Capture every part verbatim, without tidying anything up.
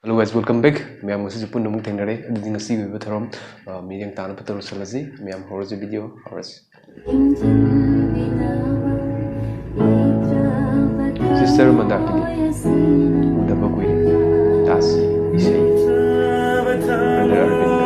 Hello guys, welcome back. ꯃꯌꯥꯝ ꯉꯁꯤꯁꯨ ꯄꯨꯟꯅ ꯑꯃꯨꯛ ꯊꯦꯡꯅꯔꯦ꯫ ꯑꯗꯨꯗꯤ ꯉꯁꯤꯒꯤ ꯑꯣꯏꯕ ꯊꯧꯔꯝ, ꯑ, ꯃꯤꯠꯌꯦꯡ ꯇꯥꯅꯕ ꯇꯧꯁꯜꯂꯁꯤ꯫ ꯃꯌꯥꯝ ꯍꯧꯔꯁꯤ, video ꯍꯧꯔꯁꯤ꯫ Sister ꯃꯟꯗꯥꯀꯤꯅꯤ, ꯎꯗꯕ ꯀꯨꯏꯔꯦ꯫ ꯇꯥꯁꯤ ꯏꯁꯩ꯫ Brother ꯑꯔꯕꯤꯟꯗ꯫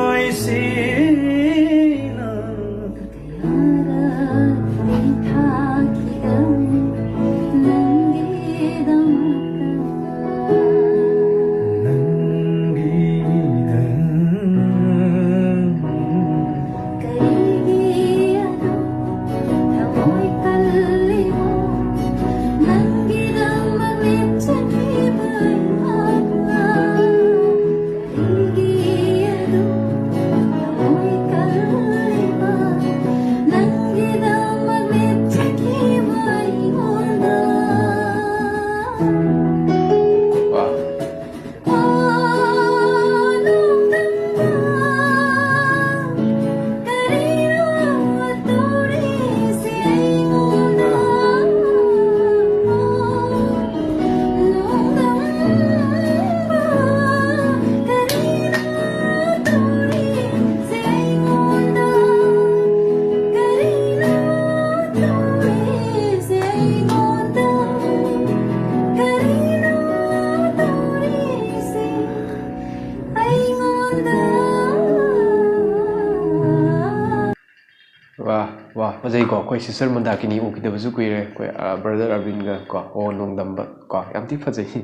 ꯋꯥ, ꯋꯥ, ꯐꯖꯩꯀꯣ꯫ ꯑꯩꯈꯣꯏ Sister ꯃꯟꯗꯥꯀꯤꯅꯤ ꯎꯈꯤꯗꯕꯁꯨ ꯀꯨꯏꯔꯦ꯫ ꯑꯩꯈꯣꯏ, ꯑ, Brother ꯑꯔꯕꯤꯟꯒ ꯀꯣ, ꯑꯣ ꯅꯣꯡꯗꯝꯕ ꯀꯣ, ꯌꯥꯝ ꯊꯤ ꯐꯖꯩ꯫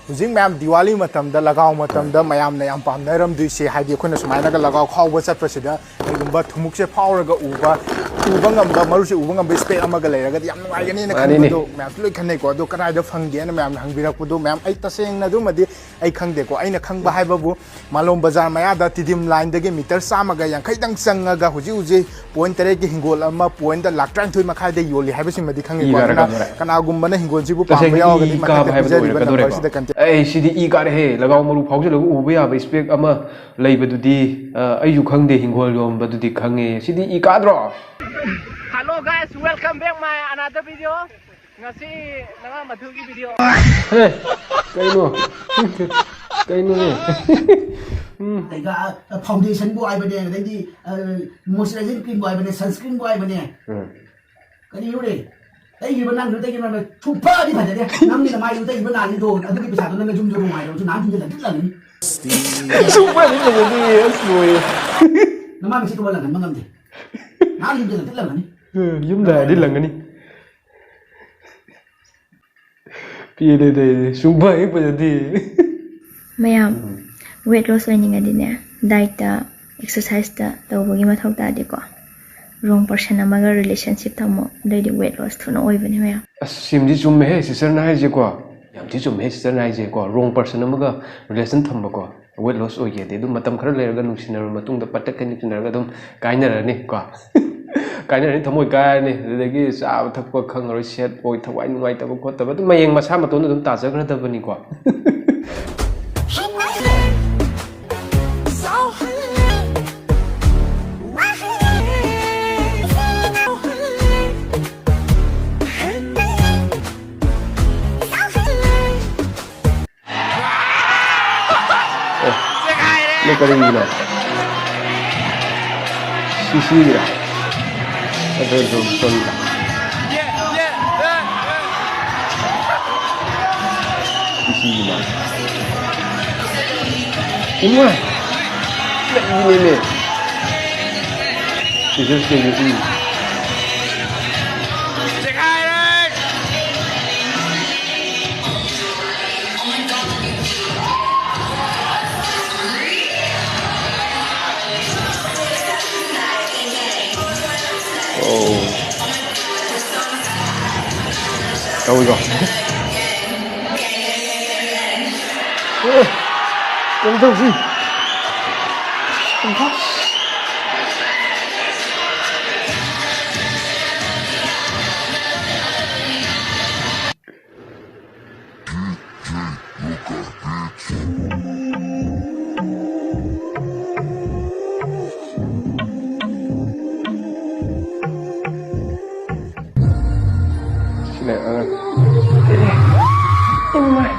ꯍꯧꯖꯤꯛ ꯃꯌꯥꯝ ꯗꯤꯋꯥꯂꯤ ꯃꯇꯝꯗ, ꯂꯒꯥꯎ ꯃꯇꯝꯗ ꯃꯌꯥꯝꯅ ꯌꯥꯝ ꯄꯥꯝꯅꯔꯝꯗꯣꯏꯁꯦ, ꯍꯥꯏꯗꯤ ꯑꯩꯈꯣꯏꯅ ꯁꯨꯃꯥꯏꯅꯒ ꯂꯒꯥꯎ ꯈꯥꯎꯕ ꯆꯠꯄꯁꯤꯗ ꯀꯩꯒꯨꯝꯕ ꯊꯨꯝꯃꯣꯛꯁꯦ ꯐꯥꯎꯔꯒ ꯎꯕ, ꯎꯕ ꯉꯝꯕ, ꯃꯔꯨꯁꯦ ꯎꯕ ꯉꯝꯕ spec ꯑꯃꯒ ꯂꯩꯔꯒꯗꯤ ꯌꯥꯝ ꯅꯨꯡꯉꯥꯏꯒꯅꯤꯅ ꯃꯥꯅꯤꯅꯦ꯫ ꯈꯟꯕꯗꯣ ꯃꯌꯥꯝꯁꯨ ꯂꯣꯏ ꯈꯟꯅꯩꯀꯣ꯫ ꯑꯗꯣ ꯀꯗꯥꯏꯗ ꯐꯪꯒꯦꯅ ꯃꯌꯥꯝꯅ ꯍꯪꯕꯤꯔꯛꯄꯗꯣ, ꯃꯌꯥꯝ ꯑꯩ ꯇꯁꯦꯡꯅ ꯑꯗꯨꯃꯗꯤ ꯑꯩ ꯈꯪꯗꯦꯀꯣ꯫ ꯑꯩꯅ ꯈꯪꯕ ꯍꯥꯏꯕꯕꯨ ꯃꯥꯂꯣꯝ ꯕꯖꯥꯔ ꯃꯌꯥꯗ ꯇꯤꯗꯤꯝ ꯂꯥꯏꯟꯗꯒꯤ ꯃꯤꯇꯔ ꯆꯥꯝꯃꯒ ꯌꯥꯡꯈꯩꯗꯪ ꯆꯪꯉꯒ ꯍꯧꯖꯤꯛ ꯍꯧꯖꯤꯛ ꯄꯣꯏꯟ ꯇꯔꯦꯠꯀꯤ ꯍꯤꯡꯒꯣꯜ ꯑꯃ ꯄꯣꯏꯟꯗ ꯂꯥꯛ ꯇꯔꯥꯅꯤꯊꯣꯏ ꯃꯈꯥꯏꯗ ꯌꯣꯜꯂꯤ ꯍꯥꯏꯕꯁꯤꯃꯗꯤ ꯈꯪꯉꯤꯀꯣ꯫ ꯏ ꯀꯥꯔꯦ, ꯑꯗꯨꯅ ꯀꯥꯔꯦ꯫ ꯀꯅꯥꯒꯨꯝꯕꯅ ꯍꯤꯡꯒꯣꯜꯁꯤꯕꯨ ꯄꯥꯝꯕ ꯇꯁꯦꯡꯅ ꯌꯥꯎꯔꯒꯗꯤ ꯏ ꯃꯊꯛꯇ ꯀꯥꯕ ꯍꯥꯏꯕꯗꯨ ꯄꯤꯖꯔꯤꯕ ꯑꯣꯏꯔꯛꯀꯗꯧꯔꯦꯀꯣ꯫ ꯅꯝꯕꯔꯁꯤꯗ ꯀꯟꯇꯦꯛ ꯑꯩ ꯁꯤꯗꯤ ꯏ ꯀꯥꯔꯦꯍꯦ꯫ ꯂꯒꯥꯎ ꯃꯔꯨ ꯐꯥꯎꯖꯤꯜꯂꯒ ꯎꯕ ꯌꯥꯕ spec ꯑꯃ ꯂꯩꯕꯗꯨꯗꯤ, ꯑ, ꯑꯩꯁꯨ ꯈꯪꯗꯦ, ꯍꯤꯡꯒꯣꯜ ꯌꯣꯟꯕꯗꯨꯗꯤ ꯈꯪꯉꯦ꯫ ꯁꯤꯗꯤ E ꯀꯥꯗ꯭ꯔꯣ? Hello guys, welcome back my another video. ꯉꯁꯤ ꯅꯉꯥ ꯃꯊꯨꯒꯤ video꯫ ꯍꯦ, ꯀꯩꯅꯣ? ꯀꯩꯅꯣꯅꯦ? ꯎꯝ꯫ ꯑꯗꯩꯒ, ꯑ, foundation ꯕꯨ ꯍꯥꯏꯕꯅꯦ, ꯑꯗꯩꯗꯤ, ꯑ, moisturizing cream ꯕꯨ ꯍꯥꯏꯕꯅꯦ, sunscreen ꯕꯨ ꯍꯥꯏꯕꯅꯦ꯫ ꯎꯝ꯫ ꯀꯔꯤꯅꯣꯅꯦ? ꯇꯩꯈꯤꯕ ꯅꯪꯁꯨ ꯇꯩꯈꯤꯕ ꯅꯪ ꯁꯨꯡꯐꯗꯤ ꯐꯖꯗꯦ꯫ ꯅꯪꯒꯤ ꯅꯃꯥꯏꯗꯨ ꯇꯩꯈꯤꯕ ꯅꯥꯜꯂꯤꯗꯣ, ꯑꯗꯨꯒꯤ ꯄꯩꯁꯥꯗꯣ ꯅꯪꯅ ꯌꯨꯝꯗ ꯅꯨꯡꯉꯥꯏꯔꯕꯁꯨ ꯅꯍꯥꯟ ꯌꯨꯝꯗ ꯂꯪꯇ꯭ꯔꯤꯛ ꯂꯪꯉꯅꯤ꯫ ꯁꯨꯡꯐꯗꯤ ꯐꯖꯗꯦ, ꯑꯁ ꯂꯣꯏꯔꯦ꯫ ꯅꯃꯥꯏ ꯃꯁꯤ ꯀꯃꯥꯏ ꯂꯪꯍꯟꯕ ꯉꯝꯗꯦ? ꯅꯍꯥꯟ ꯌꯨꯝꯗ ꯂꯪꯇ꯭ꯔꯤꯛ ꯂꯪꯉꯅꯤ꯫ ꯎꯝ, ꯌꯨꯝꯗ ꯍꯥꯏꯔꯗꯤ ꯂꯪꯒꯅꯤ꯫ ꯄꯦꯜꯂꯦꯗ ꯑꯩꯗꯤ꯫ ꯁꯨꯡꯐ ꯍꯦꯛ ꯐꯖꯗꯦ꯫ ꯃꯌꯥꯝ, ꯎꯝ꯫ Weight loss ꯑꯣꯏꯅꯤꯡꯉꯗꯤꯅꯦ, diet ꯇ, exercise ꯇ ꯇꯧꯕꯒꯤ ꯃꯊꯧ ꯇꯥꯗꯦꯀꯣ꯫ Wrong person ꯑꯃꯒ relationship ꯊꯝꯃꯣ, ꯑꯗꯩꯗꯤ weight loss ꯊꯨꯅ ꯑꯣꯏꯕꯅꯦ ꯃꯌꯥꯝ꯫ ꯑꯁ, ꯁꯤꯃꯗꯤ ꯆꯨꯝꯃꯦꯍꯦ sister ꯅ ꯍꯥꯏꯁꯦꯀꯣ꯫ ꯌꯥꯝ ꯊꯤ ꯆꯨꯝꯃꯦꯍꯦ sister ꯅ ꯍꯥꯏꯁꯦꯀꯣ꯫ Wrong person ꯑꯃꯒ relation ꯊꯝꯕꯀꯣ꯫ Weight loss ꯑꯣꯏꯒꯦꯗꯤ ꯑꯗꯨꯝ ꯃꯇꯝ ꯈꯔ ꯂꯩꯔꯒ ꯅꯨꯡꯁꯤꯅꯔꯕ ꯃꯇꯨꯡꯗ ꯄꯠꯇꯛ ꯀꯩ ꯅꯨꯡꯁꯤꯅꯔꯒ ꯑꯗꯨꯝ ꯀꯥꯏꯅꯔꯅꯤ ꯀꯣ꯫ ꯀꯥꯏꯅꯔꯅꯤ, ꯊꯃꯣꯏ ꯀꯥꯏꯔꯅꯤ, ꯑꯗꯨꯗꯒꯤ ꯆꯥꯕ ꯊꯛꯄ ꯈꯪꯉꯔꯣꯏ, sad ꯑꯣꯏ, ꯊꯋꯥꯏ ꯅꯨꯡꯉꯥꯏꯇꯕ ꯈꯣꯠꯇꯕ ꯑꯗꯨꯝ ꯃꯌꯦꯡ ꯃꯁꯥ ꯃꯇꯣꯟꯗ ꯑꯗꯨꯝ ꯇꯥꯖꯈ꯭ꯔꯗꯕꯅꯤꯀꯣ꯫ ꯑꯦ, ꯅꯪ ꯀꯔꯤꯒꯤꯅꯣ? ꯁꯤꯁꯤꯒꯤꯔꯥ? ꯅꯠꯇ꯭ꯔꯒ ꯖꯣꯟꯁꯟꯒꯤꯔꯥ? ꯁꯤꯁꯤꯒꯤ ꯃꯥꯜꯂꯦ꯫ ꯏꯃꯥ! ꯅꯪꯒꯤꯅꯦꯃꯦ꯫ ꯁꯤꯁꯤꯁ ꯀꯦ ꯌꯨ ꯏ꯫ ꯑꯣ꯫ ꯇꯧꯏꯀꯣ꯫ ꯑꯦ, ꯀꯩꯅꯣ ꯇꯧꯁꯤ꯫ ꯁꯤꯅ ꯑꯉꯥꯡ꯫ ꯏꯃꯥꯏ꯫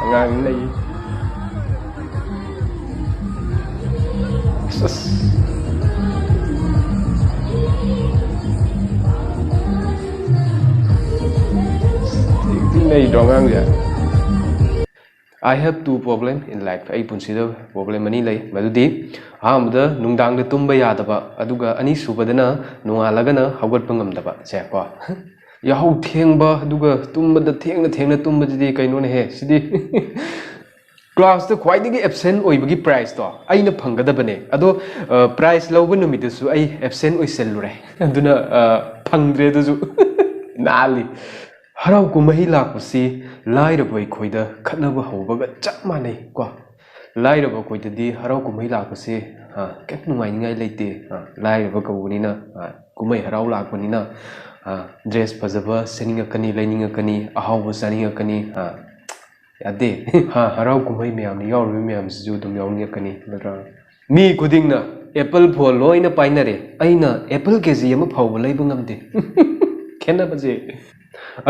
ꯑꯉꯥꯡ ꯂꯩ꯫ ꯑꯩꯗꯣ ꯑꯉꯥꯡꯁꯦ꯫ I have two problem in life. ꯑꯩ ꯄꯨꯟꯁꯤꯗ problem ꯑꯅꯤ ꯂꯩ꯫ ꯃꯗꯨꯗꯤ ꯑꯍꯥꯟꯕꯗ ꯅꯨꯡꯗꯥꯡꯗ ꯇꯨꯝꯕ ꯌꯥꯗꯕ, ꯑꯗꯨꯒ ꯑꯅꯤꯁꯨꯕꯗꯅ ꯅꯣꯡꯉꯥꯜꯂꯒꯅ ꯍꯧꯒꯠꯄ ꯉꯝꯗꯕ꯫ ꯁꯦ ꯀꯣ, ꯌꯥꯍꯧ ꯊꯦꯡꯕ ꯑꯗꯨꯒ ꯇꯨꯝꯕꯗ ꯊꯦꯡꯅ ꯊꯦꯡꯅ ꯇꯨꯝꯕꯁꯤꯗꯤ ꯀꯩꯅꯣꯅꯦꯍꯦ ꯁꯤꯗꯤ꯫ ꯀ꯭ꯂꯥꯁꯇ ꯈ꯭ꯋꯥꯏꯗꯒꯤ ꯑꯦꯞꯁꯦꯟ ꯑꯣꯏꯕꯒꯤ ꯄ꯭ꯔꯥꯏꯖꯇꯣ ꯑꯩꯅ ꯐꯪꯒꯗꯕꯅꯦ꯫ ꯑꯗꯣ ꯄ꯭ꯔꯥꯏꯖ ꯂꯧꯕ ꯅꯨꯃꯤꯠꯇꯁꯨ ꯑꯩ ꯑꯦꯞꯁꯦꯟ ꯑꯣꯏꯁꯜꯂꯨꯔꯦ꯫ ꯑꯗꯨꯅ ꯐꯪꯗ꯭ꯔꯦ ꯑꯗꯨꯁꯨ꯫ ꯅꯥꯜꯂꯤ꯫ ꯍꯔꯥꯎ ꯀꯨꯝꯍꯩ ꯂꯥꯛꯄꯁꯤ ꯂꯥꯏꯔꯕ ꯑꯩꯈꯣꯏꯗ ꯈꯠꯅꯕ ꯍꯧꯕꯒ ꯆꯞ ꯃꯥꯟꯅꯩ ꯀꯣ꯫ ꯂꯥꯏꯔꯕ ꯑꯩꯈꯣꯏꯗꯗꯤ ꯍꯔꯥꯎ ꯀꯨꯝꯍꯩ ꯂꯥꯛꯄꯁꯦ ꯀꯩꯝ ꯅꯨꯡꯉꯥꯏꯅꯤꯡꯉꯥꯏ ꯂꯩꯇꯦ꯫ ꯂꯥꯏꯔꯕ ꯀꯧꯕꯅꯤꯅ ꯀꯨꯝꯍꯩ ꯍꯔꯥꯎ ꯂꯥꯛꯄꯅꯤꯅ ꯗ꯭ꯔꯦꯁ ꯐꯖꯕ ꯁꯦꯠꯅꯤꯡꯉꯛꯀꯅꯤ, ꯂꯩꯅꯤꯡꯉꯛꯀꯅꯤ, ꯑꯍꯥꯎꯕ ꯆꯥꯅꯤꯡꯉꯛꯀꯅꯤ꯫ ꯌꯥꯗꯦ꯫ ꯍꯔꯥꯎ ꯀꯨꯝꯍꯩ ꯃꯌꯥꯝꯅ ꯌꯥꯎꯔꯤꯕ ꯃꯌꯥꯝꯁꯤꯁꯨ ꯑꯗꯨꯝ ꯌꯥꯎꯅꯤꯡꯉꯛꯀꯅꯤ, ꯅꯠꯇ꯭ꯔꯥ? ꯃꯤ ꯈꯨꯗꯤꯡꯅ ꯑꯦꯄꯜ ꯐꯣꯟ ꯂꯣꯏꯅ ꯄꯥꯏꯅꯔꯦ, ꯑꯩꯅ ꯑꯦꯄꯜ ꯀꯦ ꯖꯤ ꯑꯃ ꯐꯥꯎꯕ ꯂꯩꯕ ꯉꯝꯗꯦ꯫ ꯈꯦꯠꯅꯕꯁꯦ꯫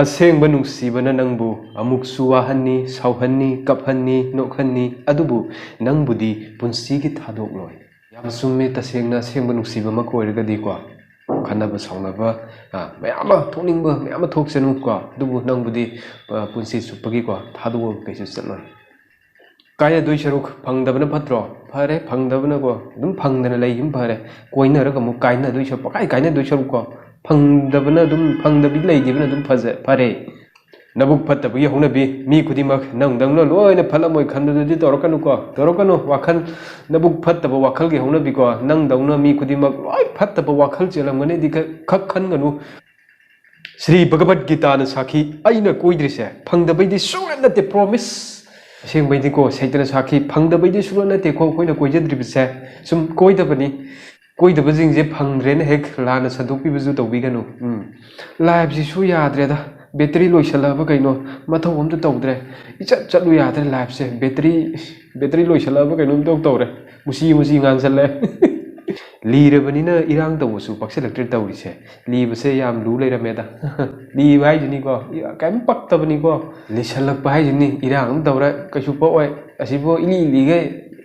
ꯑꯁꯦꯡꯕ ꯅꯨꯡꯁꯤꯕꯅ ꯅꯪꯕꯨ ꯑꯃꯨꯛꯁꯨ ꯋꯥꯍꯟꯅꯤ, ꯁꯥꯎꯍꯟꯅꯤ, ꯀꯞꯍꯟꯅꯤ, ꯅꯣꯛꯍꯟꯅꯤ, ꯑꯗꯨꯕꯨ ꯅꯪꯕꯨꯗꯤ ꯄꯨꯟꯁꯤꯒꯤ ꯊꯥꯗꯣꯛꯂꯣꯏ꯫ ꯌꯥꯝ ꯆꯨꯝꯃꯦ꯫ ꯇꯁꯦꯡꯅ ꯑꯁꯦꯡꯕ ꯅꯨꯡꯁꯤꯕ ꯑꯃ ꯑꯣꯏꯔꯒꯗꯤꯀꯣ, ꯈꯠꯅꯕ ꯁꯥꯎꯅꯕ ꯃꯌꯥꯝ ꯑꯃ ꯊꯣꯛꯅꯤꯡꯕ ꯃꯌꯥꯝ ꯑꯃ ꯊꯣꯛꯆꯅꯨꯀꯣ, ꯑꯗꯨꯕꯨ ꯅꯪꯕꯨꯗꯤ ꯄꯨꯟꯁꯤ ꯆꯨꯞꯄꯒꯤꯀꯣ ꯊꯥꯗꯣꯛꯑꯒ ꯀꯩꯁꯨ ꯆꯠꯂꯣꯏ꯫ ꯀꯥꯏꯅꯗꯣꯏ ꯁꯔꯨꯛ ꯐꯪꯗꯕꯅ ꯐꯠꯇ꯭ꯔꯣ? ꯐꯔꯦ, ꯐꯪꯗꯕꯅꯀꯣ ꯑꯗꯨꯝ ꯐꯪꯗꯅ ꯂꯩꯈꯤꯕ ꯐꯔꯦ꯫ ꯀꯣꯏꯅꯔꯒ ꯑꯃꯨꯛ ꯀꯥꯏꯅꯗꯣꯏ ꯁꯔꯨꯛ ꯄꯪꯀꯥꯏ ꯀꯥꯏꯅꯗꯣꯏ ꯁꯔꯨꯛꯀꯣ, ꯐꯪꯗꯕꯅ ꯑꯗꯨꯝ, ꯐꯪꯗꯕꯤ ꯂꯩꯈꯤꯕꯅ ꯑꯗꯨꯝ ꯐꯖ ꯐꯔꯦ꯫ ꯅꯕꯨꯛ ꯐꯠꯇꯕꯒꯤ ꯍꯧꯅꯕꯤ꯫ ꯃꯤ ꯈꯨꯗꯤꯡꯃꯛ ꯅꯪꯗꯧꯅ ꯂꯣꯏꯅ ꯐꯠꯂꯝꯃꯣꯏ ꯈꯟꯕꯗꯨꯗꯤ ꯇꯧꯔꯛꯀꯅꯨꯀꯣ, ꯇꯧꯔꯛꯀꯅꯨ꯫ ꯋꯥꯈꯜ, ꯅꯕꯨꯛ ꯐꯠꯇꯕ ꯋꯥꯈꯜꯒꯤ ꯍꯧꯅꯕꯤꯀꯣ, ꯅꯪꯗꯧꯅ ꯃꯤ ꯈꯨꯗꯤꯡꯃꯛ ꯂꯣꯏ ꯐꯠꯇꯕ ꯋꯥꯈꯜ ꯆꯦꯜꯂꯝꯒꯅꯤꯗꯤ ꯈꯛ ꯈꯟꯒꯅꯨ꯫ ꯁ꯭ꯔꯤ ꯚꯒꯕꯠ ꯒꯤꯇꯥꯅ ꯁꯥꯈꯤ, ꯑꯩꯅ ꯀꯣꯏꯗ꯭ꯔꯤꯁꯦ ꯐꯪꯗꯕꯩꯗꯤ ꯁꯨꯡꯅꯠ ꯅꯠꯇꯦ, ꯄ꯭ꯔꯣꯃꯤꯁ꯫ ꯑꯁꯦꯡꯕꯩꯗꯤꯀꯣ, ꯁꯩꯇꯅ ꯁꯥꯈꯤ, ꯐꯪꯗꯕꯩꯗꯤ ꯁꯨꯡꯅꯠ ꯅꯠꯇꯦꯀꯣ ꯑꯩꯈꯣꯏꯅ ꯀꯣꯏꯖꯗ꯭ꯔꯤꯕꯁꯦ꯫ ꯁꯨꯝ ꯀꯣꯏꯗꯕꯅꯤ꯫ ꯀꯣꯏꯗꯕꯁꯤꯡꯁꯦ ꯐꯪꯗ꯭ꯔꯦꯅ ꯍꯦꯛ ꯂꯥꯟꯅ ꯁꯟꯗꯣꯛꯄꯤꯕꯁꯨ ꯇꯧꯕꯤꯒꯅꯨ꯫ ꯎꯝ꯫ ꯂꯥꯏꯐꯁꯤꯁꯨ ꯌꯥꯗ꯭ꯔꯦꯗ, ꯕꯦꯇ꯭ꯔꯤ ꯂꯣꯏꯁꯜꯂꯛꯑꯕ ꯀꯩꯅꯣ, ꯃꯊꯧ ꯑꯝꯇ ꯇꯧꯗ꯭ꯔꯦ꯫ ꯏꯆꯠ ꯆꯠꯂꯨ ꯌꯥꯗ꯭ꯔꯦ ꯂꯥꯏꯐꯁꯦ, ꯕꯦꯇ꯭ꯔꯤ, ꯕꯦꯇ꯭ꯔꯤ ꯂꯣꯏꯁꯜꯂꯛꯑꯕ ꯀꯩꯅꯣꯝ ꯏꯇꯧ ꯇꯧꯔꯦ꯫ ꯃꯨꯁꯤ ꯃꯨꯁꯤ ꯉꯥꯡꯁꯜꯂꯦ꯫ ꯂꯤꯔꯕꯅꯤꯅ ꯏꯔꯥꯡ ꯇꯧꯕꯁꯨ ꯄꯥꯛꯁꯤꯜꯂꯛꯇ꯭ꯔꯦ ꯇꯧꯔꯤꯁꯦ꯫ ꯂꯤꯕꯁꯦ ꯌꯥꯝ ꯂꯨ ꯂꯩꯔꯝꯃꯦꯗ꯫ ꯂꯤꯕ ꯍꯥꯏꯁꯤꯅꯤꯀꯣ, ꯀꯔꯤꯝ ꯄꯛꯇꯕꯅꯤꯀꯣ꯫ ꯂꯤꯁꯜꯂꯛꯄ ꯍꯥꯏꯁꯤꯅꯤ, ꯏꯔꯥꯡ ꯑꯃ ꯇꯧꯔꯦ, ꯀꯩꯁꯨ ꯄꯛꯑꯣꯏ꯫ ꯑꯁꯤꯕꯨ ꯏꯂꯤ ꯂꯤꯒꯩ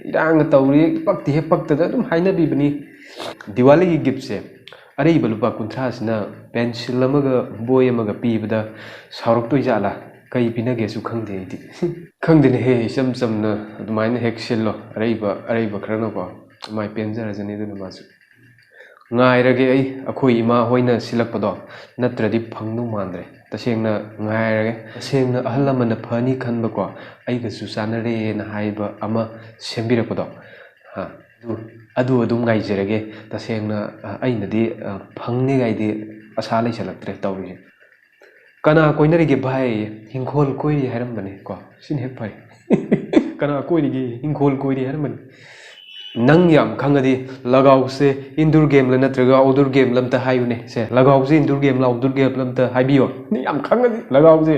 ꯏꯔꯥꯡꯒ ꯇꯧꯔꯤ, ꯄꯛꯇꯦꯍꯦ, ꯄꯛꯇꯗ ꯑꯗꯨꯝ ꯍꯥꯏꯅꯕꯤꯕꯅꯤ꯫ ꯗꯤꯋꯥꯂꯤꯒꯤ ꯒꯤꯐꯁꯦ ꯑꯔꯩꯕ ꯂꯨꯄꯥ ꯀꯨꯟꯊ꯭ꯔꯥꯁꯤꯅ ꯄꯦꯟꯁꯤꯜ ꯑꯃꯒ ꯕꯣꯏ ꯑꯃꯒ ꯄꯤꯕꯗ ꯁꯥꯎꯔꯛꯇꯣꯏ ꯖꯥꯠꯂꯥ? ꯀꯩ ꯄꯤꯅꯒꯦꯁꯨ ꯈꯪꯗꯦ ꯑꯩꯗꯤ꯫ ꯈꯪꯗꯦꯅꯦꯍꯦ, ꯏꯆꯝ ꯆꯝꯅ ꯑꯗꯨꯃꯥꯏꯅ ꯍꯦꯛ ꯁꯤꯜꯂꯣ, ꯑꯔꯩꯕ ꯑꯔꯩꯕ ꯈꯔꯅꯀꯣ꯫ ꯃꯥꯏ ꯄꯦꯟꯖꯔꯖꯅꯤ ꯑꯗꯨꯅ ꯃꯥꯁꯨ꯫ ꯉꯥꯏꯔꯒꯦ ꯑꯩ, ꯑꯩꯈꯣꯏ ꯏꯃꯥ ꯍꯣꯏꯅ ꯁꯤꯜꯂꯛꯄꯗꯣ, ꯅꯠꯇ꯭ꯔꯗꯤ ꯐꯪꯗꯧ ꯃꯥꯟꯗ꯭ꯔꯦ꯫ ꯇꯁꯦꯡꯅ ꯉꯥꯏꯔꯒꯦ꯫ ꯇꯁꯦꯡꯅ ꯑꯍꯜ ꯂꯃꯟꯅ ꯐꯅꯤ ꯈꯟꯕꯀꯣ, ꯑꯩꯒꯁꯨ ꯆꯥꯟꯅꯔꯦꯅ ꯍꯥꯏꯕ ꯑꯃ ꯁꯦꯝꯕꯤꯔꯛꯄꯗꯣ, ꯍꯥ, ꯑꯗꯨ, ꯑꯗꯨ ꯑꯗꯨꯝ ꯉꯥꯏꯖꯔꯒꯦ꯫ ꯇꯁꯦꯡꯅ, ꯑ, ꯑꯩꯅꯗꯤ, ꯑ, ꯐꯪꯅꯤꯒꯥꯏꯗꯤ ꯑꯁꯥ ꯂꯩꯁꯜꯂꯛꯇ꯭ꯔꯦ ꯇꯧꯔꯤꯁꯦ꯫ "ꯀꯅꯥ ꯀꯣꯏꯅꯔꯤꯒꯦ ꯚꯥꯏ? ꯍꯤꯡꯈꯣꯜ ꯀꯣꯏꯔꯤ ꯍꯥꯏꯔꯝꯕꯅꯦ" ꯀꯣ꯫ ꯁꯤꯅ ꯍꯦꯛ ꯐꯔꯦ꯫ "ꯀꯅꯥ ꯀꯣꯏꯔꯤꯒꯦ? ꯍꯤꯡꯈꯣꯜ ꯀꯣꯏꯔꯤ ꯍꯥꯏꯔꯝꯕꯅꯤ"꯫ ꯅꯪ ꯌꯥꯝ ꯈꯪꯉꯗꯤ ꯂꯒꯥꯎꯁꯦ indoor game ꯂ ꯅꯠꯇ꯭ꯔꯒ outdoor game ꯂ ꯑꯝꯇ ꯍꯥꯏꯌꯨꯅꯦ꯫ ꯁꯦ, ꯂꯒꯥꯎꯁꯦ indoor game ꯂ outdoor game ꯂ ꯑꯝꯇ ꯍꯥꯏꯕꯤꯌꯣ꯫ ꯅꯪ ꯌꯥꯝ ꯈꯪꯉꯗꯤ ꯂꯒꯥꯎꯁꯦ꯫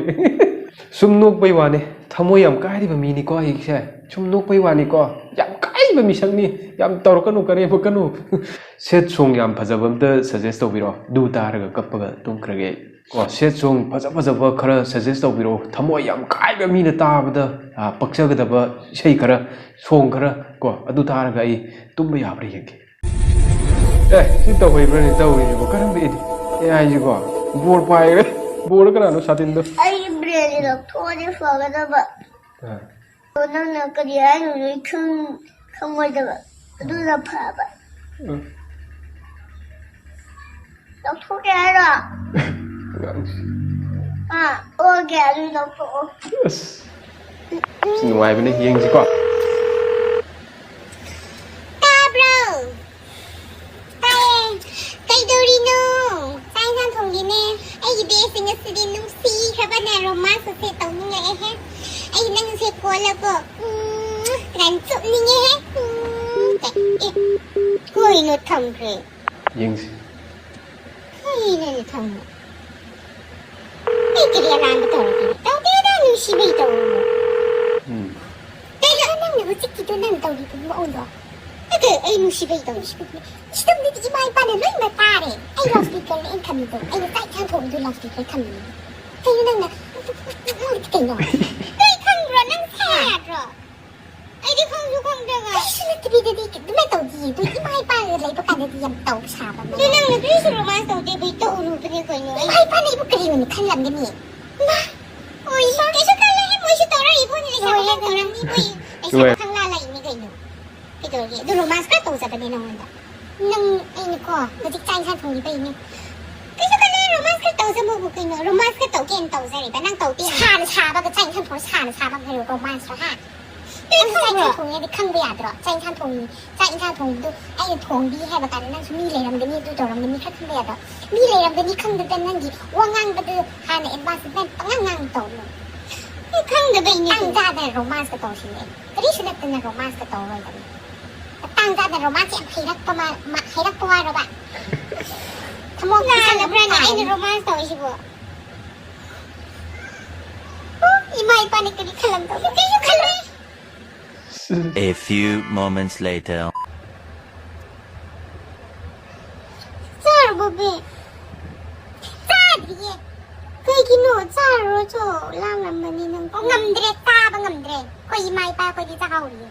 ꯁꯨꯝ ꯅꯣꯛꯄꯩ ꯋꯥꯅꯤ, ꯊꯃꯣꯏ ꯌꯥꯝ ꯀꯥꯏꯔꯤꯕ ꯃꯤꯅꯤꯀꯣ ꯑꯩꯁꯦ꯫ ꯁꯨꯝ ꯅꯣꯛꯄꯩ ꯋꯥꯅꯤꯀꯣ, ꯌꯥꯝ ꯀꯥꯏꯕ ꯃꯤꯁꯛꯅꯤ꯫ ꯌꯥꯝ ꯇꯧꯔꯛꯀꯅꯨ, ꯀꯔꯦꯝꯃꯛꯀꯅꯨ꯫ Sad song ꯌꯥꯝ ꯐꯖꯕ ꯑꯝꯇ suggest ꯇꯧꯕꯤꯔꯣ, ꯑꯗꯨ ꯇꯥꯔꯒ ꯀꯞꯄꯒ ꯇꯨꯝꯈ꯭ꯔꯒꯦ ꯑꯩ꯫ ꯀꯣ, sad song ꯐꯖ ꯐꯖꯕ ꯈꯔ suggest ꯇꯧꯕꯤꯔꯛꯑꯣ꯫ ꯊꯃꯣꯏ ꯌꯥꯝ ꯀꯥꯏꯕ, ꯃꯤꯅ ꯇꯥꯕꯗ, ꯑ, ꯄꯛꯆꯒꯗꯕ ꯏꯁꯩ ꯈꯔ, song ꯈꯔ, ꯀꯣ, ꯑꯗꯨ ꯇꯥꯔꯒ ꯑꯩ ꯇꯨꯝꯕ ꯌꯥꯕ꯭ꯔꯥ ꯌꯦꯡꯒꯦ꯫ ꯑꯦ, ꯁꯤ ꯇꯧꯍꯩꯕ꯭ꯔꯅꯦ ꯇꯧꯔꯤꯁꯤꯕꯣ? ꯀꯔꯝꯕ ꯑꯦꯗꯤ-, ꯑꯦ ꯍꯥꯏꯁꯤꯀꯣ? ꯕꯣꯔ ꯄꯥꯏꯈ꯭ꯔꯦ꯫ ꯕꯣꯔꯗ ꯀꯅꯥꯅꯣ ꯁꯥꯇꯤꯟꯗꯣ? ꯑꯩꯒꯤ brain ꯂꯧꯊꯣꯛꯑꯗꯤ ꯐꯒꯗꯕ꯫ ꯑ꯫ ꯑꯗꯣ ꯅꯪꯅ ꯀꯔꯤ ꯍꯥꯏꯅꯣ ꯑꯩ ꯈꯪ-, ꯈꯪꯉꯣꯏꯗꯕ꯫ ꯑꯗꯨꯅ ꯐꯕ꯫ ꯎꯝ꯫ ꯂꯧꯊꯣꯛꯀꯦ ꯍꯥꯏꯔꯣ? ꯑꯉꯥꯡꯁꯤ꯫ ꯑꯥ, ꯑꯣꯒꯦ, ꯑꯗꯨ ꯂꯧꯊꯣꯛꯑꯣ꯫ ꯑꯁ꯫ ꯁꯤ ꯅꯨꯡꯉꯥꯏꯕꯅꯦ, ꯌꯦꯡꯁꯤꯀꯣ꯫ ꯇꯥꯕ꯭ꯔꯣ? ꯇꯥꯏꯌꯦ꯫ ꯀꯩꯗꯧꯔꯤꯅꯣ? ꯆꯥꯛ ꯏꯟꯁꯥꯡ ꯊꯣꯡꯉꯤꯅꯦ꯫ ꯑꯩꯒꯤ ꯕꯦꯁꯁꯦ ꯉꯁꯤꯗꯤ ꯅꯨꯡꯁꯤꯈ꯭ꯔꯕꯅ romance ꯁꯦ ꯇꯧꯅꯤꯡꯉꯛꯑꯦꯍꯦ꯫ ꯑꯩ ꯅꯪꯁꯦ ꯀꯣꯜꯂꯒ, ꯎꯝ, ꯀꯥꯏꯅ ꯆꯨꯞꯅꯤꯡꯉꯦꯍꯦ꯫ ꯎꯝ, ꯀꯥꯏ-, ꯑꯦ, ꯀꯣꯏꯅꯣ ꯊꯝꯈ꯭ꯔꯦ꯫ ꯌꯦꯡꯁꯤ꯫ ꯀꯩꯅꯣꯅꯦ ꯊꯝꯃꯣ꯫ ꯑꯩ ꯀꯔꯤ ꯑꯔꯥꯟꯕ ꯇꯧꯔꯒꯦ? ꯇꯧꯗꯦꯗ, ꯅꯨꯡꯁꯤꯕꯩ ꯇꯧꯔꯤꯅꯦ꯫ ꯎꯝ꯫ ꯀꯩꯅꯣ ꯅꯪꯅ ꯍꯧꯖꯤꯛꯀꯤꯗꯣ ꯅꯪ ꯇꯧꯔꯤꯕ ꯃꯑꯣꯡꯗꯣ? ꯅꯠꯇꯦ, ꯑꯩ ꯅꯨꯡꯁꯤꯕꯩ ꯇꯧꯔꯤꯁꯤꯕꯨ꯫ ꯁꯤꯗꯕꯨꯗꯤ ꯏꯃꯥ ꯏꯄꯥꯅ ꯂꯣꯏꯅ ꯇꯥꯔꯦ꯫ ꯑꯩ loudspeaker ꯅꯦ ꯑꯩꯅ ꯊꯝꯃꯤꯗꯣ꯫ ꯑꯩꯅ ꯆꯥꯛ ꯏꯟꯁꯥꯡ ꯊꯣꯡꯕꯗꯣ loudspeaker ꯊꯝꯃꯤꯅꯦ꯫ ꯀꯩꯅꯣ ꯅꯪꯅ, ꯀꯩꯅꯣ? ꯀꯩ ꯈꯪꯕ꯭ꯔꯣ? ꯅꯪ ꯁꯦ ꯌꯥꯗ꯭ꯔꯣ? ꯑꯩꯗꯤ ꯈꯪꯁꯨ ꯈꯪꯗ꯭ꯔꯒ꯫ ꯀꯩꯁꯨ ꯅꯠꯇꯕꯤꯗꯗꯤ ꯑꯗꯨꯃꯥꯏꯅ ꯇꯧꯗꯤꯌꯦ꯫ ꯑꯗꯨ ꯏꯃꯥ ꯏꯄꯥꯒ ꯂꯩꯕ ꯀꯥꯟꯗꯗꯤ ꯌꯥꯝ ꯇꯧꯕ ꯁꯥꯕ ꯑꯃ ꯑꯗꯨ ꯂꯩ꯫ ꯅꯪꯅ ꯀꯔꯤꯁꯨ romance ꯇꯧꯗꯦ, ꯀꯩ ꯇꯧꯔꯨꯕꯅꯦ ꯀꯩꯅꯣ? ꯏꯃꯥ ꯏꯄꯥꯅ ꯑꯩꯕꯨ ꯀꯔꯤ ꯑꯣꯏꯅ ꯈꯜꯂꯝꯒꯅꯤ? ꯏꯃꯥ! ꯑꯣꯏ꯫ ꯇꯧꯔꯝꯅꯤ, ꯃꯣꯏ ꯂꯩꯁꯥꯕꯤ ꯈꯪꯂꯥ ꯂꯩꯅꯤ ꯀꯩꯅꯣ꯫ ꯀꯩꯗꯧꯔꯒꯦ? ꯑꯗꯨ romance ꯈꯔ ꯇꯧꯖꯕꯅꯦ ꯅꯉꯣꯟꯗ꯫ ꯅꯪ ꯑꯩꯅꯀꯣ ꯍꯧꯖꯤꯛ ꯆꯥꯛ ꯏꯟꯁꯥꯡ ꯊꯣꯡꯉꯤꯕꯩꯅꯦ꯫ ꯀꯩꯁꯨ ꯈꯜꯂꯦ, romance ꯈꯔ ꯇꯧꯖꯕꯕꯨ ꯀꯩꯅꯣ? Romance ꯈꯔ ꯇꯧꯒꯦꯅ ꯇꯧꯖꯔꯤꯕ, ꯅꯪ ꯇꯧꯗꯦ ꯍꯥꯏꯕ꯫ ꯁꯥꯅ ꯁꯥꯕꯒ ꯆꯥꯛ ꯏꯟꯁꯥꯡ ꯊꯣꯡ ꯁꯥꯅ ꯁꯥꯕ ꯀꯩꯅꯣ romance ꯔꯣ, ꯍꯥ? ꯅꯪ ꯆꯥꯛ ꯏꯟꯁꯥꯡ ꯊꯣꯡꯉꯤꯉꯩꯗꯤ ꯈꯪꯕ ꯌꯥꯗ꯭ꯔꯣ? ꯆꯥꯛ ꯏꯟꯁꯥꯡ ꯊꯣꯡꯉꯤ, ꯆꯥꯛ ꯏꯟꯁꯥꯡ ꯊꯣꯡꯕꯗꯨ ꯑꯩꯅ ꯊꯣꯡꯕꯤ ꯍꯥꯏꯕ ꯀꯥꯟꯗ ꯅꯪꯁꯨ ꯃꯤ ꯂꯩꯔꯝꯒꯅꯤ, ꯑꯗꯨ ꯇꯧꯔꯝꯒꯅꯤ ꯈꯔ ꯈꯪꯕ ꯌꯥꯗ꯭ꯔꯣ? ꯃꯤ ꯂꯩꯔꯝꯒꯅꯤ ꯈꯪꯗꯗꯅ ꯅꯪꯒꯤ ꯋꯥ ꯉꯥꯡꯕꯗꯨ ꯍꯥꯟꯅ advance ꯅꯪ ꯄꯪꯉꯥꯡ ꯉꯥꯡ ꯇꯧꯅꯨ꯫ ꯑꯩ ꯈꯪꯗꯕꯩꯅꯦ ꯇꯥꯡ ꯀꯩꯅꯣ꯫ ꯆꯥꯗꯅ romance ꯀ ꯇꯧꯁꯤꯅꯦ꯫ ꯀꯔꯤꯁꯨ ꯅꯠꯇꯅ romance ꯀ ꯇꯧꯔꯣꯏꯗꯕꯅꯤ꯫ ꯇꯥꯡ ꯆꯥꯗꯅ romance ꯌꯥꯝ ꯍꯩꯔꯛꯄ ꯃꯥ-, ꯃꯥ-, ꯍꯩꯔꯛꯄ ꯋꯥꯔꯕ? ꯊꯃꯣꯏ ꯂꯥꯜꯂꯕ꯭ꯔꯥꯅꯦ ꯑꯩꯅ ꯇꯥꯏꯅꯦ꯫ Romance ꯇꯧꯔꯤꯁꯤꯕꯣ? ꯑꯣ, ꯏꯃꯥ ꯏꯄꯥꯅ ꯀꯔꯤ ꯈꯜꯂꯝꯗꯧꯅꯣ? ꯀꯩꯁꯨ ꯈꯜꯂꯣꯏ꯫ A few moments later. ꯆꯥꯔꯕꯣ, ꯕꯦ? ꯆꯥꯗ꯭ꯔꯤꯌꯦ꯫ ꯀꯩꯒꯤꯅꯣ? ꯆꯥꯔꯨꯔꯣ, ꯆꯣ꯫ ꯂꯥꯝꯂꯝꯃꯅꯤ ꯅꯪ꯫ ꯑꯣ, ꯉꯝꯗ꯭ꯔꯦ, ꯆꯥꯕ ꯉꯝꯗ꯭ꯔꯦ꯫ ꯑꯩꯈꯣꯏ ꯏꯃꯥ ꯏꯄꯥ ꯑꯩꯈꯣꯏꯗꯤ ꯆꯥꯍꯧꯔꯤꯌꯦ꯫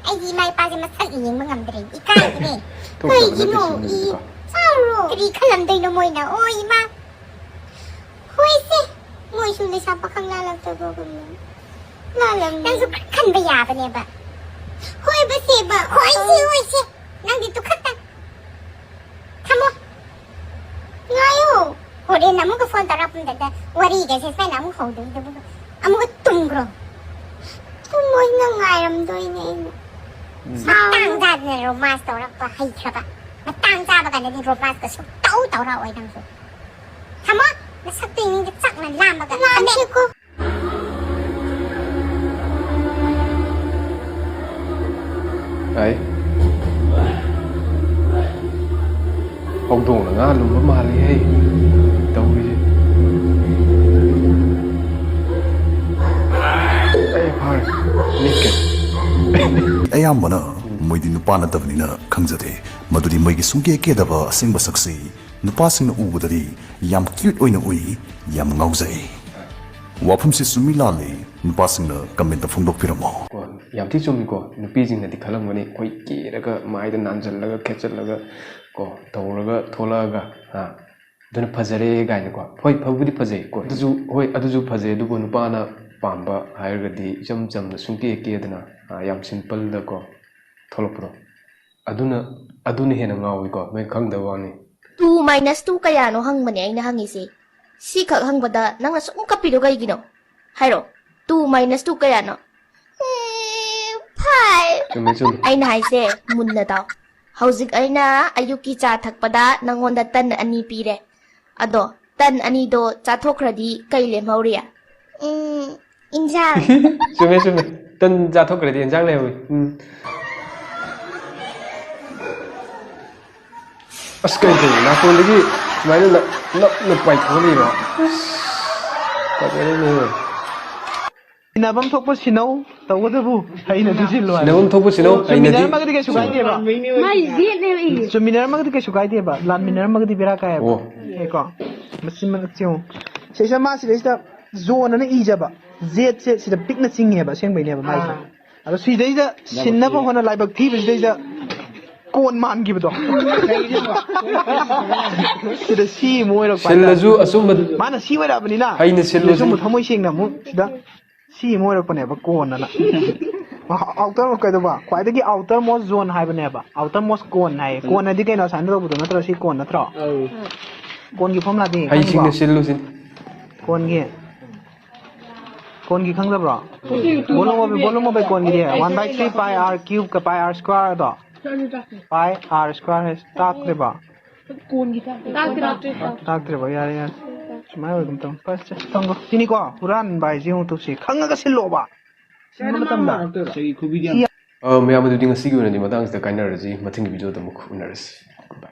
ꯑꯩꯒꯤ ꯏꯃꯥ ꯏꯄꯥꯁꯦ ꯃꯁꯛ ꯌꯦꯡꯕ ꯉꯝꯗ꯭ꯔꯦ꯫ ꯏꯀꯥꯏꯔꯦ꯫ ꯊꯣꯛꯇꯕꯅ ꯀꯩꯒꯤꯅꯣ? ꯀꯩꯁꯨ ꯏ, ꯅꯠꯇꯦꯀꯣ꯫ ꯆꯥꯔꯨꯔꯣ꯫ ꯀꯔꯤ ꯈꯜꯂꯝꯗꯣꯏꯅꯣ ꯃꯣꯏꯅ? ꯑꯣ, ꯏꯃꯥ꯫ ꯍꯣꯏꯁꯦ, ꯃꯣꯏꯁꯨ ꯂꯩꯁꯥ ꯄꯥꯈꯪ ꯂꯥꯜꯂꯛꯇꯕꯒꯨꯝꯅ ꯂꯥꯜꯂꯝꯅꯤ꯫ ꯅꯪꯁꯨ ꯈꯔ ꯈꯟꯕ ꯌꯥꯕꯅꯦꯕ꯫ ꯍꯣꯏꯕꯁꯦꯕ, ꯍꯣꯏꯁꯦ, ꯍꯣꯏꯁꯦ꯫ ꯅꯪꯗꯤ ꯇꯨ ꯈꯛꯇꯪ ꯊꯝꯃꯣ꯫ ꯉꯥꯏꯌꯣ꯫ ꯍꯣꯔꯦꯟ ꯑꯃꯨꯛꯀ phone ꯇꯧꯔꯛꯄ ꯃꯇꯝꯗ ꯋꯥꯔꯤꯒꯁꯦ ꯁꯨꯃꯥꯏꯅ ꯑꯃꯨꯛ ꯍꯧꯗꯣꯏꯗꯨꯕꯨ ꯑꯃꯨꯛꯀ ꯇꯨꯝꯈ꯭ꯔꯣ꯫ ꯇꯨꯝꯃꯣꯏ, ꯅꯪ ꯉꯥꯏꯔꯝꯗꯣꯏꯅꯦ ꯑꯩꯅ꯫ ꯃꯇꯥꯡ ꯆꯥꯗꯅ romance ꯇꯧꯔꯛꯄ ꯍꯩꯈ꯭ꯔꯕ꯫ ꯃꯇꯥꯡ ꯆꯥꯕ ꯀꯥꯟꯗꯗꯤ romance ꯀ ꯁꯨꯛꯇꯧ ꯇꯧꯔꯛꯑꯣꯏ ꯅꯪꯁꯨ꯫ ꯊꯝꯃꯣ, ꯅꯁꯛꯇꯨ ꯌꯦꯡꯅꯤꯡꯗꯦ, ꯆꯥꯛꯅ ꯂꯥꯝꯕꯒ꯫ ꯂꯥꯝꯁꯤꯀꯣ꯫ ꯑꯩ ꯍꯧꯗꯣꯡꯅ ꯉꯥ ꯂꯨꯝꯕ ꯃꯥꯜꯂꯤꯍꯦ ꯇꯧꯔꯤꯁꯦ꯫ ꯑꯩ ꯐꯥꯔꯦ꯫ ꯅꯤꯛꯀꯦ꯫ ꯑꯌꯥꯝꯕꯅ ꯃꯣꯏꯗꯤ ꯅꯨꯄꯥ ꯅꯠꯇꯕꯅꯤꯅ ꯈꯪꯖꯗꯦ ꯃꯗꯨꯗꯤ ꯃꯣꯏꯒꯤ ꯁꯨꯡꯀꯦ ꯀꯦꯗꯕ ꯑꯁꯦꯡꯕ ꯁꯛꯁꯤ ꯅꯨꯄꯥꯁꯤꯡꯅ ꯎꯕꯗꯗꯤ ꯌꯥꯝ cute ꯑꯣꯏꯅ ꯎꯏ, ꯌꯥꯝ ꯉꯥꯎꯖꯩ꯫ ꯋꯥꯐꯝꯁꯤ ꯆꯨꯝꯃꯤ ꯂꯥꯜꯂꯤ ꯅꯨꯄꯥꯁꯤꯡꯅ comment ꯇ ꯐꯣꯡꯗꯣꯛꯄꯤꯔꯝꯃꯣ꯫ ꯀꯣ, ꯌꯥꯝ ꯊꯤ ꯆꯨꯝꯃꯤꯀꯣ꯫ ꯅꯨꯄꯤꯁꯤꯡꯅꯗꯤ ꯈꯜꯂꯝꯒꯅꯤ ꯑꯩꯈꯣꯏ ꯀꯦꯔꯒ ꯃꯥꯏꯗ ꯅꯥꯟꯁꯤꯜꯂꯒ ꯈꯦꯠꯆꯜꯂꯒ ꯀꯣ ꯇꯧꯔꯒ ꯊꯣꯛꯂꯛꯑꯒ, ꯍꯥ, ꯑꯗꯨꯅ ꯐꯖꯔꯦ ꯀꯥꯏꯅꯀꯣ꯫ ꯍꯣꯏ, ꯐꯕꯨꯗꯤ ꯐꯖꯩꯀꯣ꯫ ꯑꯗꯨꯁꯨ, ꯍꯣꯏ, ꯑꯗꯨꯁꯨ ꯐꯖꯩ, ꯑꯗꯨꯕꯨ ꯅꯨꯄꯥꯅ ꯄꯥꯝꯕ ꯍꯥꯏꯔꯒꯗꯤ ꯏꯆꯝ ꯆꯝꯅ ꯁꯨꯡꯀꯦ ꯀꯦꯗꯅ, ꯑ, ꯌꯥꯝ ꯁꯤꯝꯄꯜꯗꯀꯣ ꯊꯣꯛꯂꯛꯄꯗꯣ, ꯑꯗꯨꯅ, ꯑꯗꯨꯅ ꯍꯦꯟꯅ ꯉꯥꯎꯏꯀꯣ, ꯅꯣꯏ ꯈꯪꯗꯕ ꯋꯥꯅꯤ꯫ Two minus two ꯀꯌꯥꯅꯣ ꯍꯪꯕꯅꯦ ꯑꯩꯅ ꯍꯪꯉꯤꯁꯦ꯫ ꯁꯤꯈꯛ ꯍꯪꯕꯗ ꯅꯪꯅ ꯁꯨꯝ ꯀꯞꯄꯤꯗꯣ ꯀꯩꯒꯤꯅꯣ? ꯍꯥꯏꯔꯣ꯫ Two minus two ꯀꯌꯥꯅꯣ? ꯑꯦ, five꯫ ꯆꯨꯝꯃꯦ, ꯆꯨꯝꯃꯦ꯫ ꯑꯩꯅ ꯍꯥꯏꯁꯦ ꯃꯨꯟꯅ ꯇꯥꯎ꯫ ꯍꯧꯖꯤꯛ ꯑꯩꯅ ꯑꯌꯨꯛꯀꯤ ꯆꯥ ꯊꯛꯄꯗ ꯅꯪꯉꯣꯟꯗ ꯇꯟ ꯑꯅꯤ ꯄꯤꯔꯦ꯫ ꯑꯗꯣ ꯇꯟ ꯑꯅꯤꯗꯣ ꯆꯥꯊꯣꯛꯈ꯭ꯔꯗꯤ ꯀꯩ ꯂꯦꯝꯍꯧꯔꯤ? ꯎꯝ, ꯏꯟꯖꯥꯡ꯫ ꯆꯨꯝꯃꯦ, ꯆꯨꯝꯃꯦ꯫ ꯇꯟ ꯆꯥꯊꯣꯛꯈ꯭ꯔꯗꯤ ꯏꯟꯖꯥꯡ ꯂꯩꯍꯧꯋꯤ꯫ ꯎꯝ꯫ ꯑꯁ, ꯀꯩ, ꯀꯩ, ꯅꯥꯇꯣꯟꯗꯒꯤ ꯁꯨꯃꯥꯏꯅ ꯅꯞ-, ꯅꯞꯅ ꯄꯥꯏꯊꯣꯛꯂꯤꯕ꯫ ꯑꯁ, ꯐꯖꯔꯦꯅꯦ꯫ ꯁꯤꯟꯅꯐꯝ ꯊꯣꯛꯄ ꯁꯤꯟꯅꯧ, ꯇꯧꯕꯇꯕꯨ ꯍꯩꯅ ꯆꯨꯁꯤꯜꯂꯨ ꯍꯥꯏꯕ꯫ ꯁꯤꯟꯅꯐꯝ ꯊꯣꯛꯄ ꯁꯤꯟꯅꯧ, ꯍꯩꯅꯗꯤ꯫ ꯆꯨꯝꯃꯤꯟꯅꯔꯝꯃꯒꯗꯤ ꯀꯩꯁꯨ ꯀꯥꯏꯗꯦꯕ꯫ ꯃꯥꯏ ꯌꯦꯠꯂꯦꯕ ꯏ꯫ ꯆꯨꯝꯃꯤꯟꯅꯔꯝꯃꯒꯗꯤ ꯀꯩꯁꯨ ꯀꯥꯏꯗꯦꯕ, ꯂꯥꯟꯃꯤꯟꯅꯔꯝꯃꯒꯗꯤ ꯕꯦꯔꯥ ꯀꯥꯏꯌꯦꯕ꯫ ꯑꯣ꯫ ꯀꯣ, ꯃꯁꯤ ꯃꯔꯛꯁꯦ ꯌꯦꯡꯉꯨ꯫ ꯁꯤꯗꯩꯁꯤꯗ ꯃꯥ ꯁꯤꯗꯩꯁꯤꯗ ꯖꯣꯟ ꯑꯅ ꯏꯖꯕ꯫ ꯖꯦꯠꯁꯦ ꯁꯤꯗ ꯄꯤꯛꯅ ꯆꯤꯡꯉꯦꯕ, ꯑꯁꯦꯡꯕꯩꯅꯦꯕ ꯃꯥꯏꯁꯦ꯫ ꯑꯗꯣ ꯁꯤꯗꯩꯗ ꯁꯤꯟꯅꯕ ꯍꯣꯠꯅ ꯂꯥꯏꯕꯛ ꯊꯤꯕꯁꯤꯗꯩꯗ ꯀꯣꯟ ꯃꯥꯟꯈꯤꯕꯗꯣ꯫ ꯁꯤꯗ ꯁꯤ ꯑꯃ ꯑꯣꯏꯔꯛꯄ ꯍꯥꯏꯇꯥꯔꯦ꯫ ꯁꯤꯜꯂꯁꯨ ꯑꯆꯨꯝꯕ ꯃꯥꯅ ꯁꯤ ꯑꯣꯏꯔꯛꯑꯕꯅꯤꯅ ꯍꯩꯅ ꯁꯤꯜꯂꯨ ꯁꯤꯗꯁꯨ ꯁꯤ꯫ ꯑꯃꯨꯛ ꯊꯃꯣꯏ ꯁꯦꯡꯅ ꯑꯃꯨꯛ ꯁꯤꯗ ꯁꯤ ꯑꯃ ꯑꯣꯏꯔꯛꯄꯅꯦꯕ ꯀꯣꯟꯅꯅ꯫ ꯑꯥꯎꯇꯔ ꯀꯩꯗꯧꯕ, ꯈ꯭ꯋꯥꯏꯗꯒꯤ ꯑꯥꯎꯇꯔ ꯃꯣꯁ ꯖꯣꯟ ꯍꯥꯏꯕꯅꯦꯕ꯫ ꯑꯥꯎꯇꯔ ꯃꯣꯁ ꯀꯣꯟ ꯍꯥꯏꯌꯦ꯫ ꯀꯣꯟ ꯍꯥꯏꯗꯤ ꯀꯩꯅꯣ? ꯑꯁꯥꯏꯅ ꯇꯧꯕꯗꯣ ꯅꯠꯇ꯭ꯔꯣ? ꯁꯤ ꯀꯣꯟ ꯅꯠꯇ꯭ꯔꯣ? ꯀꯣꯟꯒꯤ ꯐꯣꯝꯂꯥꯗꯤ ꯍꯩꯁꯤꯡꯅ ꯈꯪꯉꯤꯀꯣ? ꯁꯤꯜꯂꯨ ꯁꯤꯅꯤ꯫ ꯀꯣꯟꯒꯤ ꯀꯣꯟꯒꯤ ꯈꯪꯗꯕ꯭ꯔꯣ? ꯕꯣꯂꯨꯝ ꯑꯣꯐ ꯕꯣꯂꯨꯝ ꯑꯣꯐ ꯀꯣꯟꯒꯤꯗꯤ one by three pi r cube ꯀ pi r square ꯑꯗꯣ, pi r square ꯍꯥꯏꯁꯦ ꯇꯥꯛꯇ꯭ꯔꯤꯕꯣ? ꯇꯥꯛꯇ꯭ꯔꯤꯕꯣ? ꯌꯥꯔꯦ, ꯌꯥꯔꯦ꯫ ꯁꯨꯃꯥꯏꯅ ꯑꯣꯏꯒꯨꯝ ꯇꯧ꯫ ꯐꯔꯦ, ꯁꯦ, ꯊꯝꯈ꯭ꯔꯣ꯫ ꯁꯤꯅꯤꯀꯣ ꯍꯨꯔꯥꯟꯕ ꯍꯥꯏꯁꯦ꯫ ꯌꯦꯡꯉꯨ ꯇꯧꯁꯤ, ꯈꯪꯉꯒ ꯁꯤꯜꯂꯣꯕ꯫ ꯁꯤꯟꯕ ꯃꯇꯝꯗ ꯑ, ꯃꯌꯥꯝ, ꯑꯗꯨꯗꯤ ꯉꯁꯤꯒꯤ ꯑꯣꯏꯅꯗꯤ ꯃꯇꯥꯡꯁꯤꯗ ꯀꯥꯏꯅꯔꯁꯤ꯫ ꯃꯊꯪꯒꯤ ꯚꯤꯗꯤꯑꯣꯗ ꯑꯃꯨꯛ ꯎꯅꯔꯁꯤ꯫